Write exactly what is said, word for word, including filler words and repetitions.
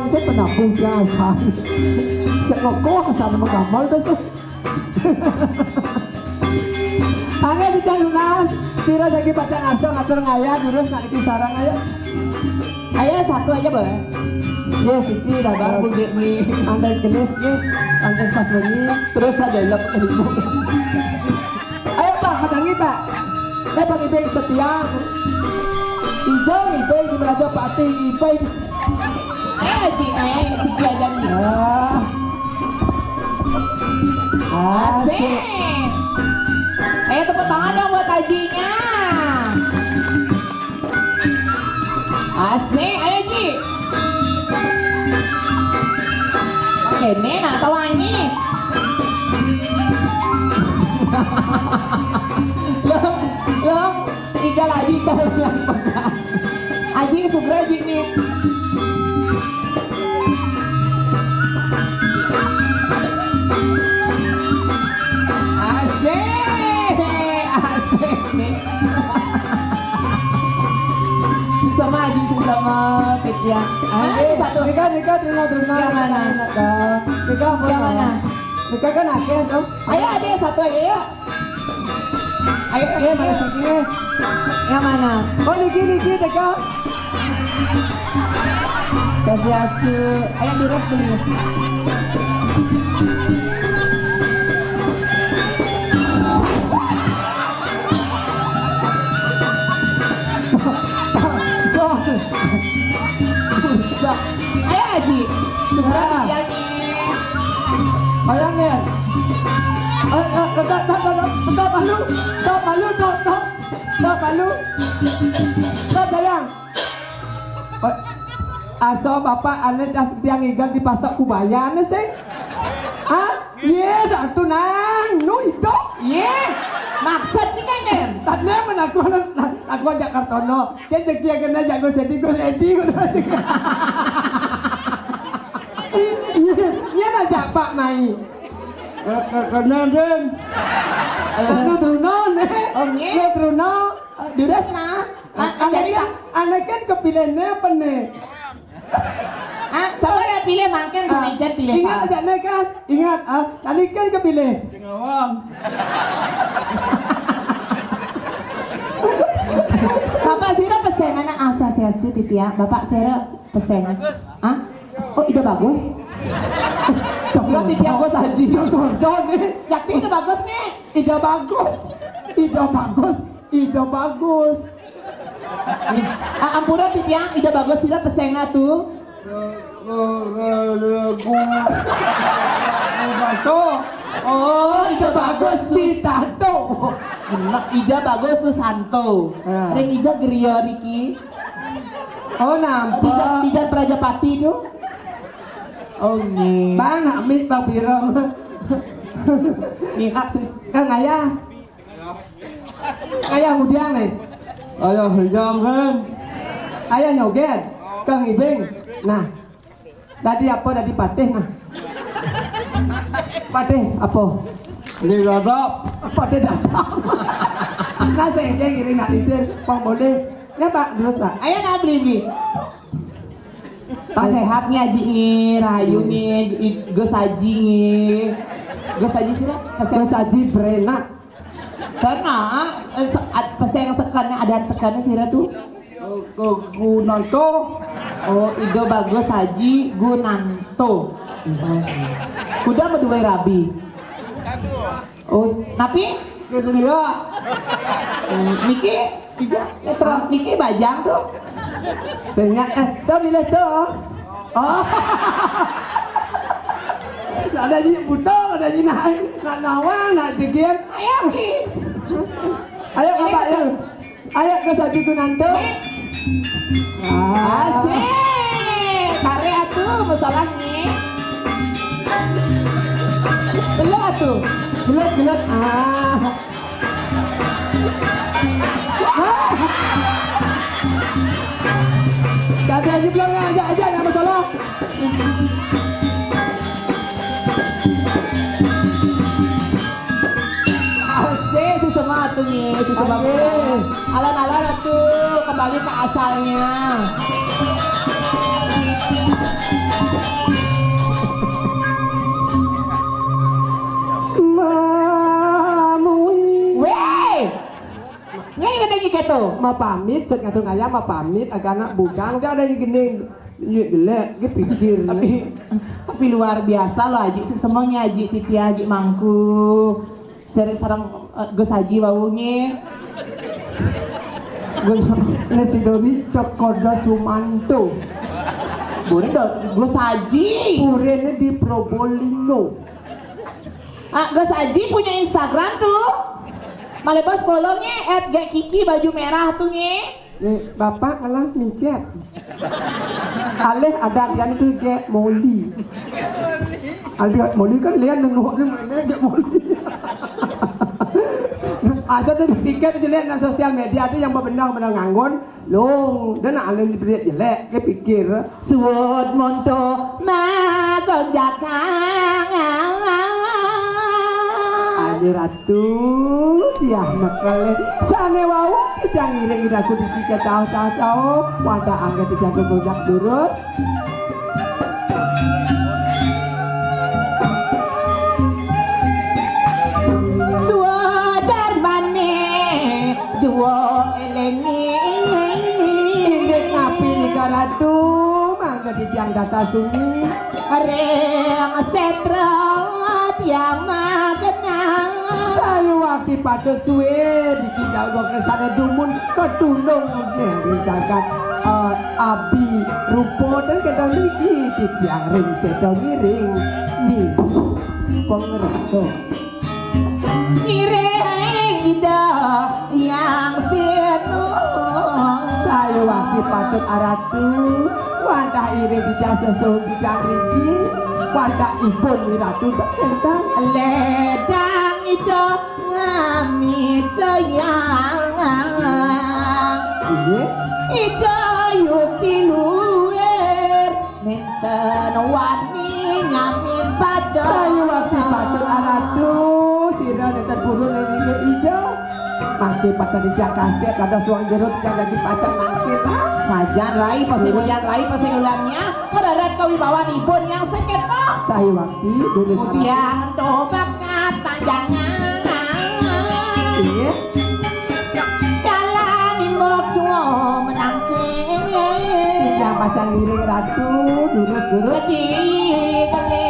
Saya penabuh biasa. Cek kokoh sana menggamal tuh sih. Angga di Canunas, sira jagi pacang asa ngatur ngaya, durus nak niki sarang ayo. Ayo satu aja boleh. Ya, siki dah. Baru budi mi. Andai gelis nih, andai pas wengi. Terus aja ya, ibu. Ayo, Pak, madangi, Pak. Eh, Pak Ibing setia. Ijo ngibing di Meraja Pati, ngibing. Ayo, Aji, naik. Siki aja nih. Ah. Asik. Asik. Ayo, tepuk tangan dong buat Ajinya. Asik, ayo, Ji. Oke, nih, nah, tawangi. Long, long, tiga lagi calon yang pegang. Aji, sugra, Ji, nih. Asik, asik. Sama aja, sama, Tit, ya. Ayo, satu. Nika, Nika, terima, terima. Yang mana? Nika, Nika, yang mana? Nika kan akeh, dong. Ayo, ada yang satu aja, yuk. Ayo, iya, mana satunya? Yang mana? Oh, niki, niki, teka. Swastiastu. Ayo, durus dulu. Ayo, Aji. Sudah, ah. Ayo, Nen. Eh, eh, eh, tak, tak, tak, tak, tak malu, tak malu, tak, tak, tak malu, tak sayang. Eh, asa bapak ane tas tiang igal di pasar Kubaya ane sih. Hah? Ye, tak tu nang, nu itu. Ye, maksudnya kan, Nen? Tak nen, men aku, aku ajak Kartono. Dia cekia kena jago sedih, go sedih, go sedih. Ye, ye nak jak pak mai. Ke-, ke-, kena, Din. Lalu Truno, nih. Oh, nggih. Lo Truno. Eh, durus, nah. Ah, jadi, ane kan, ane kan kepilihnya apa, nih? Ah, coba dah pilih, makin sama Ijan pilih, ingat Pak. Aja, nih, kan? Ingat, ah, tadi kan kepilih. Sing awam. Bapak sira peseng anak asosiasi titiang. Bapak sira peseng. Ah? Oh, Ida Bagus. Sebelah titiang Gus Haji. Gordon, nih. Yakti Ida Bagus, nih. Ida Bagus. Ida Bagus. Ida Bagus. Ah, ampura titiang, Ida Bagus sira pesengna tu. Gu-, Gusanto. Oh, Ida Bagus Susanto. Bener, Ida Bagus Susanto. Ya. Ring Ida Geria Riki. Oh, nampak. Ida, Ida Prajapati tu. Oh, nggih. Bang, nak mik, Bang Pirong. Nggih. Ah, sis, Kang Ayah. Ayah ngudiang nih. Ayah hidang kan. Ayah nyoget. Kang Ibing. Nah. Tadi apa tadi patih nah? Patih apa? Di dadap. Patih dadap. Nah, saya ngiring nak lisin, pang boleh. Ya, Pak, terus, Pak. Ayo nah beli-beli. Pak sehat nih, Aji nih, rahayu nih, i-, Gus Aji nih. Gus Aji sira, Gus Aji berenak. Karena, eh, se-, ad-, peseng sekene, adat sekene sira tu. Ke-, Gunanto. Oh, Ida Bagus Haji Gunanto. Kuda meduwe rabi. Oh, napi? Ke Delia. Oh, niki, Ida, eh, terus niki bajang tu. Sing, eh, tu milih tu. Oh. Nak ada ji buta, ada ji nak, nak nawang, nak jegir. Ayo, Bli. Ayo, Bapak, ya. Ayo ke satu tu nantu. Ah. Asik. Tarik atu, masalah ni. Belum atu. Belum, belum. Ah. Tapi Haji belum ngajak aja nak bersolah. Asik, si semat tu ni, si semat. Asik. Alon-alon tu kembali ke asalnya. Mamui. Wéh! Ngéné ada gitu. Mapamit, sét ngatur ngayah mapamit, agak anak bugang, dia ada gini, nyuit jelek, dia pikir. Tapi, tapi luar biasa loh, Aji. Semuanya Aji Titiah, Aji Mangku. Cari sarang, eh, Gus Haji wau nggih. Gus, ini si Doni Cokoda Sumanto. Boleh dong, Gus Haji. Purene di Probolinggo. Ah, Gus Haji punya Instagram tuh. Malebos follow-nya at G Kiki baju merah tuh nge. Nih, Bapak ngelah micet. Alih ada yang itu G Moli. Alih Moli kan lihat nengok ni mana G Moli. Asal tu dipikir jelek nak sosial media tu yang benar-benar nganggun. Long, dia nak alih jelek, dia pikir. Suud monto magonjakang. Ayo Ratu, tiah mekele. Sane wau titiang ngiring Ratu di tiga tahu-tahu. Wadah angkat tiga gonjak lurus. Suud darmane juwo elengi. Indik napi nika Ratu, mangga titiang dados sumi. Ring setra tiang magenang. Sayuwakti patut suwe dikidal kesane dumun ketunung ring jagat, eh, abi rupa dan kedang niki titiang ring setra ngiring. Niki pangreksa. Ngiring Ida Hyang Sinu. Sayuwakti patut aratu, wantah iring Ida sesuhun Ida riki, wantah ipun Wi Ratu tak entang. Ledang Ida Ngami Jaya. Inggih. Ida Yuki Luwir. Minten wani nyamin pada. Sayuwakti patut aratu, sira nenten purun ring ija. Mangke patut dijak kasep, ada suang jeruk, dijak daging pacang mangke, nah. Sajan rai, pasing ulian rai, pasing uliannya. Merarat kawibawan ibun yang sekena. Sayuwakti, dulu salah. Mudian tobat panjangan. Inggih. Jalan imbok juo menangke. Titiang pacang ngiring Ratu, durus-durus. Gede, gede.